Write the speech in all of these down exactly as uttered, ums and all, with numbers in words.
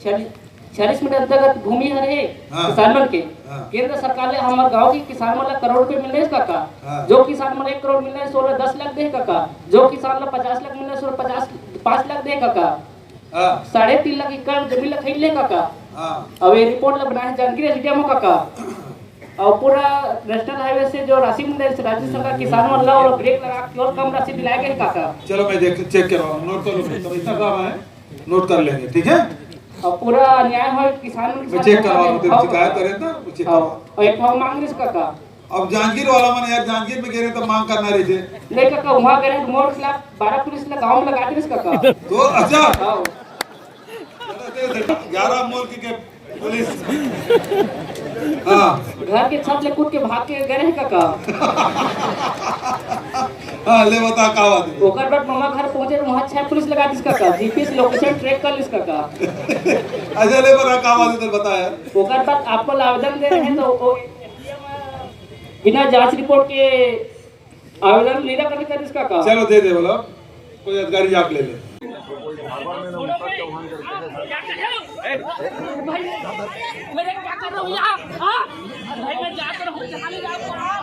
छियालीस मीटर अंतर्गत भूमि हर हे। हाँ। किसान मन के। हाँ। केंद्र सरकार ले हमर गांव के किसान मन ला करोड़ रुपए मिलने हे काका। हाँ। जो किसान मन एक करोड़ मिलने हे, सोला दस लाख दे हे काका। जो किसान ला पचास लाख मिलने हे, सोला पचास पाँच लाख दे हे काका। हाँ। साढ़े तीन लाख एकड़ जमीन ला खरीद ले काका। हाँ। अब ये रिपोर्ट ला बनाए हे जांजगीर एसडीएम हो काका। और पूरा नेशनल हाईवे से जो राशि मिलने हे, राज्य सरकार किसान मन ला और ब्रेक लगा के और कम राशि दिलाए गए काका। चलो, मैं देख, चेक करवा रहा हूँ, नोट कर लो, इतना काम है, नोट कर लेंगे, ठीक है? और पूरा अन्याय हो किसान मन के मैं साथ चेक करवा रहा हूँ, तेरे और शिकायत करे ना, वो चेक हाँ, करवा। और एक भाव मांग रही काका। अब जांजगीर वाला मन यार, जांजगीर में गे रहे तो मांग करना रही थे। नहीं काका, वहाँ गए रहे, मोर खिलाफ बारह पुलिस ने गांव में लगा दी काका। तो अच्छा। हाँ। ग्यारह मुल्क के पुलिस। हाँ। घर के छत ले कूद के भाग के गए रहे काका। हाँ, ले बता का बात है। ओकर बाद ममा घर पहुंचे तो वहाँ छह पुलिस लगा दिस काका, जीपीएस लोकेशन ट्रैक कर लिस काका। अच्छा, ले बता का बात है, तो बता यार। ओकर बाद आप मन आवेदन दे रहे हैं तो वो बिना जांच रिपोर्ट के आवेदन निराकरण कर दिस काका। चलो, दे दे बोलो, कोई अधिकारी जाके ले ले। भाई, मैं क्या कर रहा हूँ यहाँ? हाँ? भाई, मैं जाकर हूँ, जहाँ ले जाऊँ, हाँ?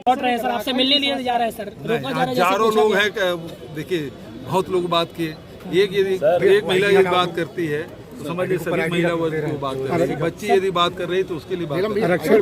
लौट रहे हैं सर, आपसे मिलने नहीं जा रहे हैं सर, रोका जा रहा है, जैसे हजारों लोग हैं। देखिए, बहुत लोग बात किए, एक यदि एक महिला यदि बात करती है तो समझ लीजिए सभी महिला वर्ग की बात कर रही है। बच्ची यदि बात कर रही है तो उसके लिए बात कर रही है।